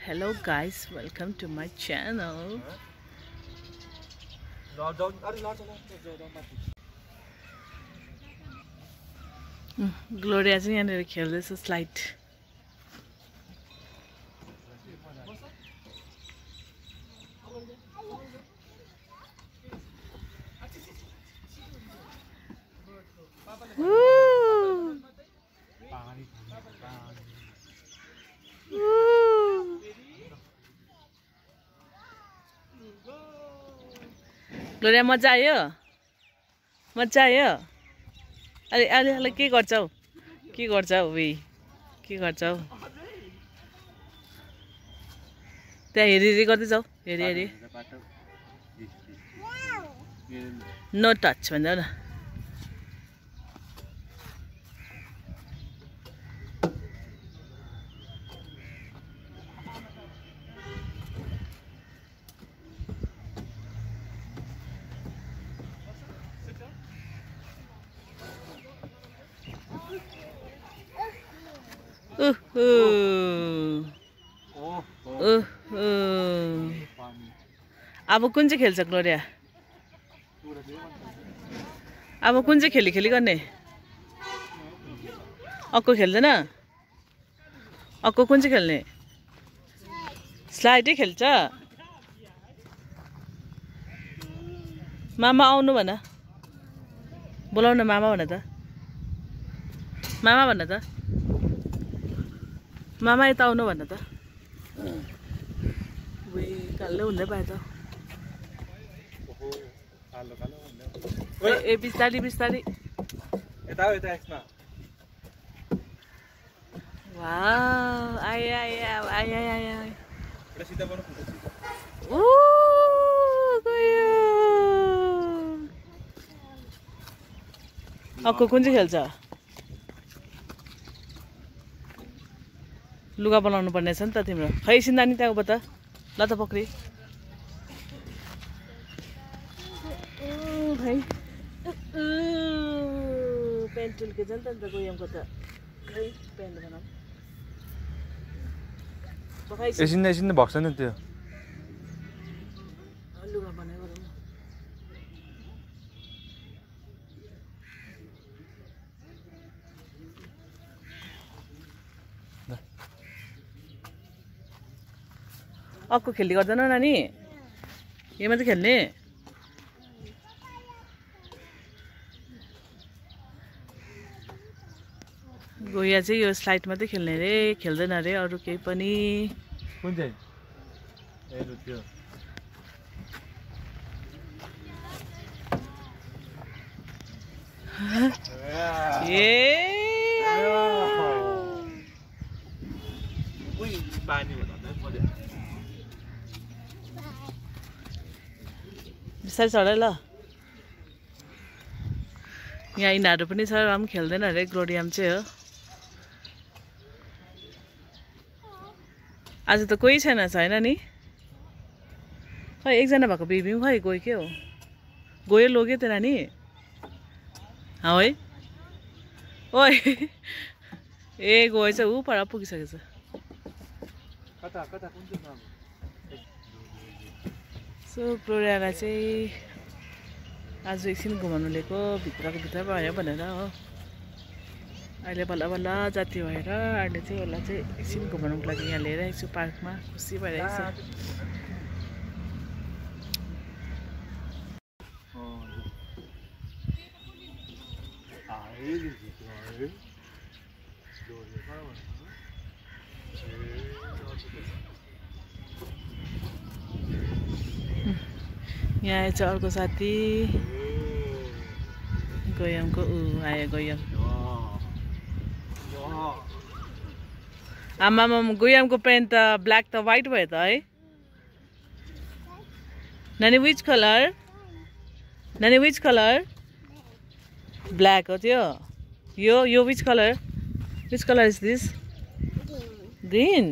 Hello guys, welcome to my channel. Gloria चाहिँ यहाँनिर खेल्दैछ स्लाइड. Gloria मजा आयो? मजा आयो? अरे अरे अरे के गर्छौ? के गर्छौ वे? के गर्छौ? त्यहाँ हेरी हेरी गर्दै जाऊ. हेरी हेरी. नो टच भन्दै न. अब कुन चाहिँ खेल्छ ग्लोरिया? अब कुन चाहिँ खेली खेली गर्ने? अक्को खेल्दैन? अक्को कुन चाहिँ खेल्ने? स्लाइडै खेल्छ? मामा आउनु भन. बोलाउन मामा भन त. मामा भन त. मामा यता आउनु भन त. वे कालो हुँदै पाए त. ए बिस्तारी बिस्तारी. यता हो यता यसमा. वाउ आय आय आय आय आय. एउटा सिधा बनाउ फुट सिधा. ओ गयो. अक्को कुन चाहिँ खेल्छ? लुगा बनाउनु पर्ने छ नि त तिम्रो. खै सिन्दानी त्यहाँ उभो त. ल त पक्री. खै पेन्ट टुल्के छ नि त गोयमको त. खै पेन्ट बनाऊ. एकछिन एकछिन भक्छ नि त्यो. लुगा बनाइ गरौँ. अक्को खेल्ने गर्दैन नानी? यो मात्रै खेल्ने? गोया चाहिँ यो स्लाइड मात्रै खेल्ने रे, खेल्दैन रे अरू केही पनि. कुन चाहिँ? ए लु त्यो. पानी बिस्तारै चढ ल. यहाँ यिनीहरू पनि छ र पनि खेल्दैन अरे. ग्लोरियम चाहिँ हो. आज त कोही छैन छैन नि. खै एकजना भएको बेबी पनि खै गयो के हो? गयो लग्यो त नानी? है ओइ ए गएछ ऊ पर पुगिसकेछ. कता कता कुन चाहिँ नाम? सो ग्लोरियालाई चाहिँ आज एकछिन घुमाउनु लिएको. भित्रको भित्र भयो भनेर हो. अहिले बल्ल बल्ल जाति भएर अहिले चाहिँ उसलाई चाहिँ एकछिन घुमाउनुको लागि यहाँ लिएर आएको छु पार्कमा. खुसी भइरहेको छ. यहाँ आएछ अर्को साथी गोयमको. आयो गोयम. आमामा गोयमको पेन्ट त ब्ल्याक त व्हाइट भयो त है. नानी विच कलर? नानी विच कलर? ब्ल्याक हो त्यो. यो which colour? Which colour is this? Green.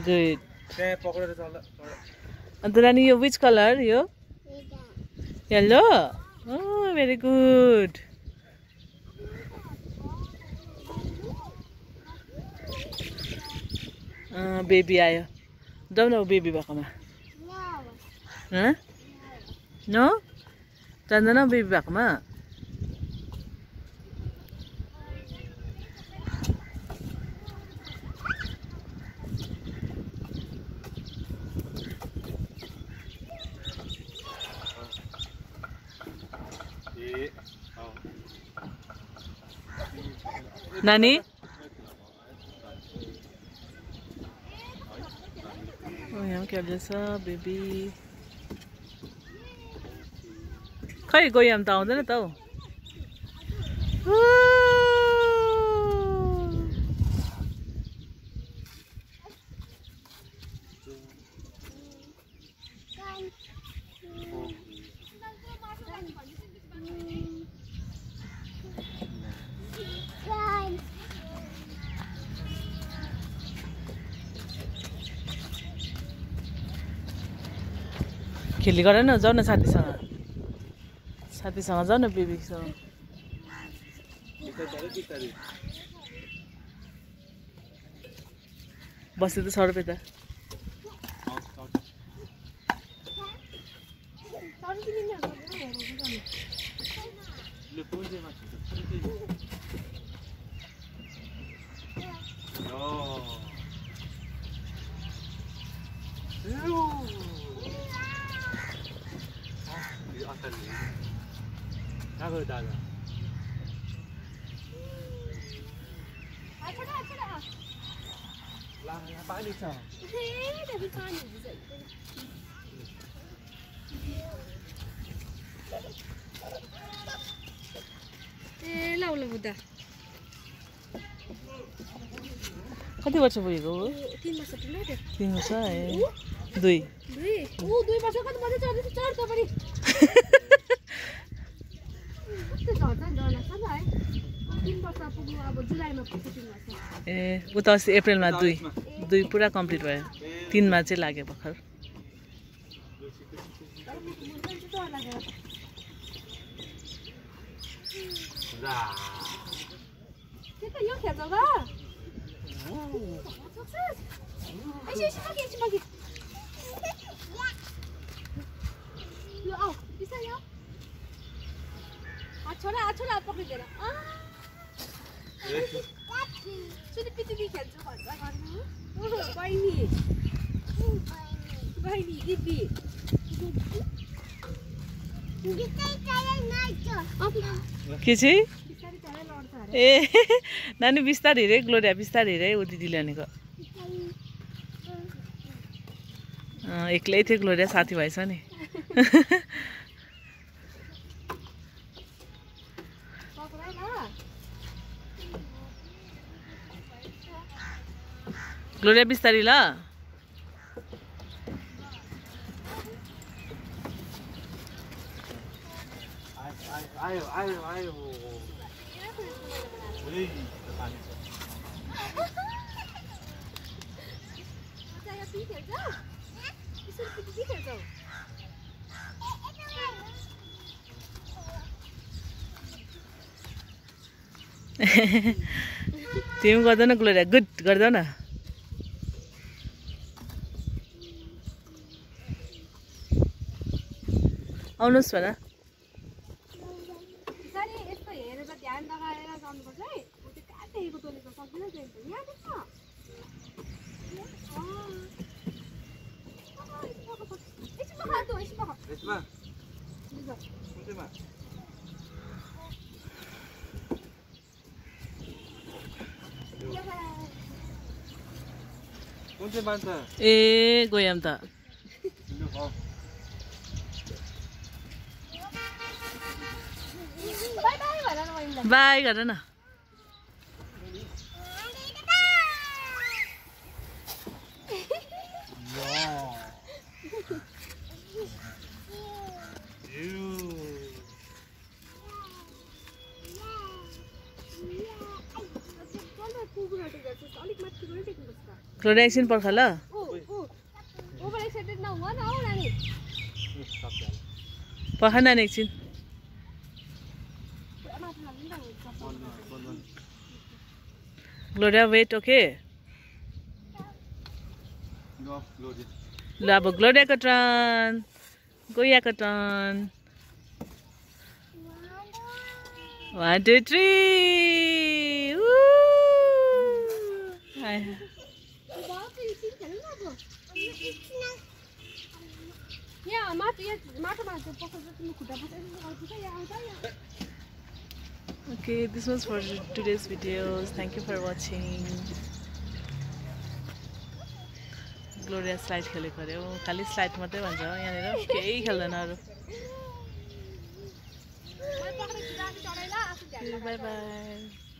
Good. त्यहाँ पक्रेर चल. अन्त नानी यो विच कलर? यो येल्लो. Very good. बेबी आयो जाऊ न बेबी भएकोमा न जान्दैन बेबी भएकोमा नानी यहाँ खेल्दैछ बेबी खै गोयाम त आउँदैन त हौ खेली गर न जाऊ न साथीसँग जाऊ न बेबीसँग बस्यो त 100 रुपियाँ त पानी छ बुद्धा कति वर्ष पुगेको हो 3 वर्ष पुग्यो 3 वर्ष ए 2 वर्ष कति मजा चढ्छ पनि ए उता अस्ति अप्रिलमा 2 पुरा कम्प्लिट भयो 3 मा चाहिँ लाग्यो भर्खर छोरा पक्रिँदैन पिटी खेल्छु भन्छ बहिनी दिदी के चाहिँ ए नानी बिस्तारै हिँडे ग्लोरिया बिस्तारै हिँडे ऊ दिदीले भनेको एक्लै थियो ग्लोरिया साथी भएछ नि ग्लोरिया बिस्तारी ल आयो तिमी गर्दैन ग्लोरिया गुड गर्दै न आउनुहोस् भन ए गयौँ त बाई गर न ग्लोरिया एकछिन पर्ख ल पर्ख नानी एकछिन Gloria wait okay No, loaded. ल अब ग्लोरियाको टर्न गोयाको टर्न 1 2 3 बाबा यो सिन खेल्नु न अब यहाँ माटोमा त्यो पक्रेर तिम्रो खुट्टा पक्रेर आउँछ यहाँ आउँछ यहाँ Okay, this was for today's videos. Thank you for watching. Gloria slide खेलेको अरे हो खाली स्लाइड मात्रै भन्छ यहाँनिर केही खेल्दैन अरू मैले पक्रेर खुट्टा चढाइला आफू ध्यान बाई बाई